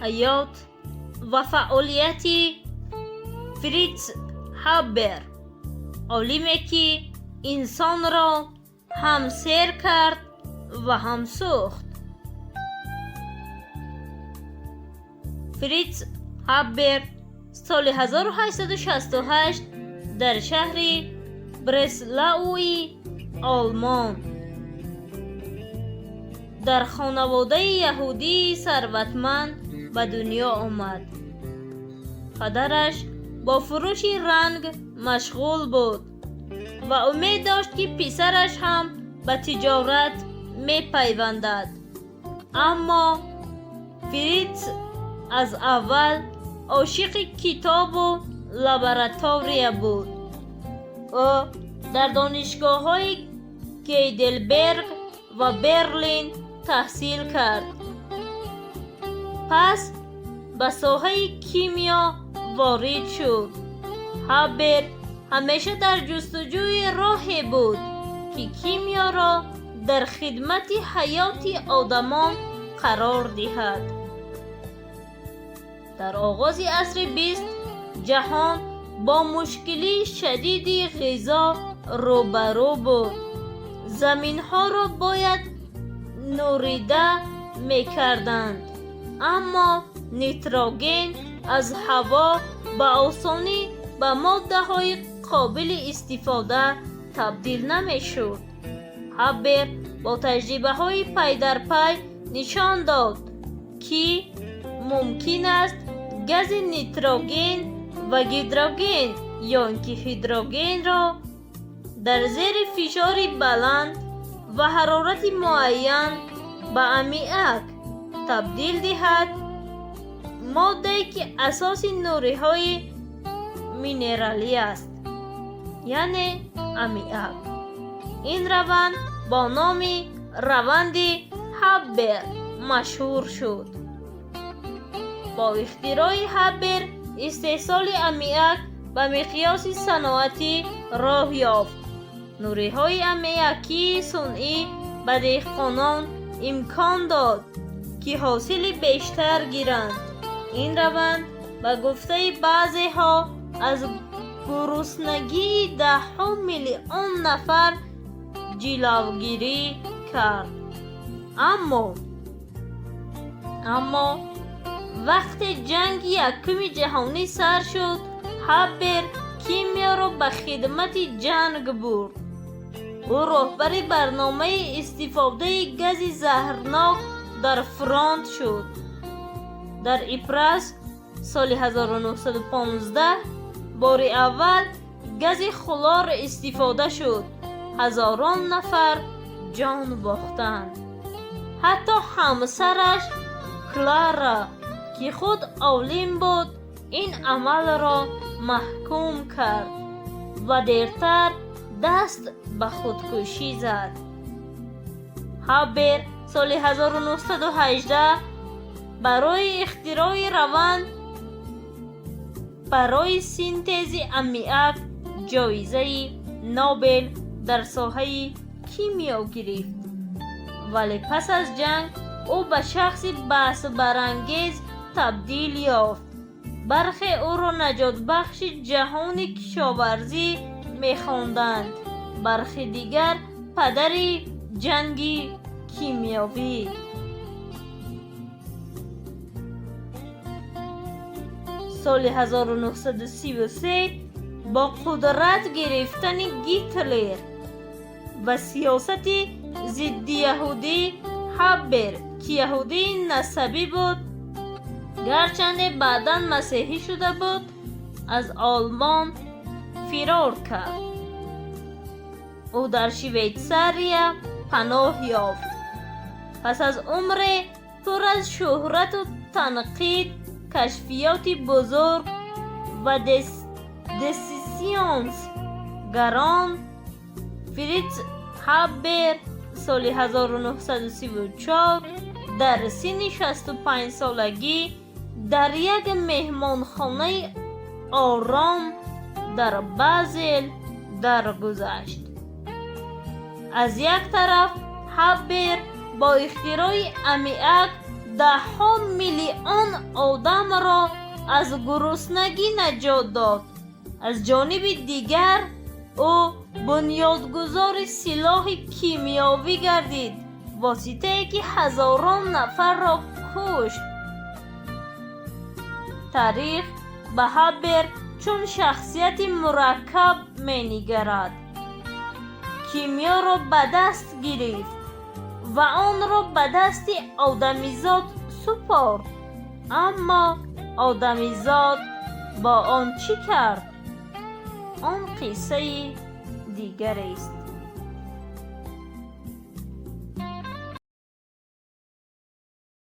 Ҳаёт ва фаъолияти Фриц Ҳабер, олиме, ки инсонро ҳам сер кард ва ҳам сӯхт. Фриц Ҳабер соли 1868 дар шаҳри Бреслауи Олмон дар хонаводаи яҳудии сарватманд ба дунё омад. Падараш бо фурӯши ранг машғул буд ва умед дошт, ки писараш ҳам ба тиҷорат мепайвандад. Аммо Фриц аз аввал ошиқи китобу лаборатория буд. Ӯ дар донишгоҳҳои Гейделберг ва Берлин таҳсил кард. Пас ба соҳаи кимиё ворид шуд. Ҳабер ҳамеша дар ҷустуҷӯи роҳе буд, ки кимиёро дар хидмати ҳаёти одамон қарор диҳад. Дар оғози асри бист ҷаҳон бо мушкилии шадиди ғизо рӯбарӯ буд. Заминҳоро бояд нурида мекарданд, аммо нитроген аз ҳаво ба осонӣ ба моддаҳои қобили истифода табдил намешуд. Ҳабер бо таҷрибаҳои пайдарпай нишон дод, ки мумкин аст гази нитроген ва гидроген ё ин ки ҳидрогенро дар зери фишори баланд ва ҳарорати муайян ба аммиак табдил диҳад, моддае, ки асоси нуриҳои минералӣ аст, яъне аммиак. Ин раванд бо номи раванди Ҳаббер машҳур шуд. Бо ихтирои Ҳаббер истеҳсоли аммиак ба миқёси саноатӣ роҳ ёфт. Нуриҳои аммиакии сунъӣ ба деҳқонон имкон дод, ки ҳосили бештар гиранд. Ин раванд, ба гуфтаи баъзеҳо, аз гуруснагии даҳҳо миллион нафар ҷилавгирӣ кард. Аммо вақте Ҷанги Якуми Ҷаҳонӣ сар шуд, Ҳаббер кимиёро ба хидмати ҷанг бурд. Ӯ роҳбари барномаи истифодаи гази заҳрнок дар фронт шуд. Дар Ипрас соли 1915 бори аввал гази хлор истифода шуд. Ҳазорон нафар ҷон бохтанд. Ҳатто ҳамсараш Клара, ки худ олим буд, ин амалро маҳкум кард ва дертар даст ба худкушӣ зад. Ҳаббер соли 1918 барои ихтирои раванд барои синтези аммиак ҷоизаи Нобел дар соҳаи кимиё гирифт. Вале пас аз ҷанг ӯ ба шахси баҳсбарангез табдил ёфт. Бархе ӯро наҷотбахши ҷаҳони кишоварзӣ мехонданд, бархи дигар падари ҷанги кимиёвӣ. Соли 1933 бо қудрат гирифтани Гитлер ва сиёсати зиддияҳудӣ, Ҳаббер, ки яҳудии насабӣ буд, гарчанде баъдан масеҳӣ шуда буд, аз Олмон фирор кард. Ӯ дар Швейтсария паноҳ ёфт. Пас аз умре пур аз шӯҳрату танқид, кашфиёти бузург ва десисионсгарон, Фриц Ҳаббер соли 1934 дар синни 65-солагӣ дар як меҳмонхонаи ором дар Базел даргузашт. Аз як тараф, Ҳаббер бо ихтирои аммиак Даҳҳо миллион одамро аз гуруснагӣ наҷот дод. Аз ҷониби дигар, ӯ бунёдгузори силоҳи кимиёвӣ гардид, воситае ки ҳазорон нафарро кушт. Таърих ба Ҳабер чун шахсияти мураккаб менигарад. Кимиёро ба даст гирифт ва онро ба дасти одамизод супорд, аммо одамизод бо он чӣ кард, он қиссаи дигарест.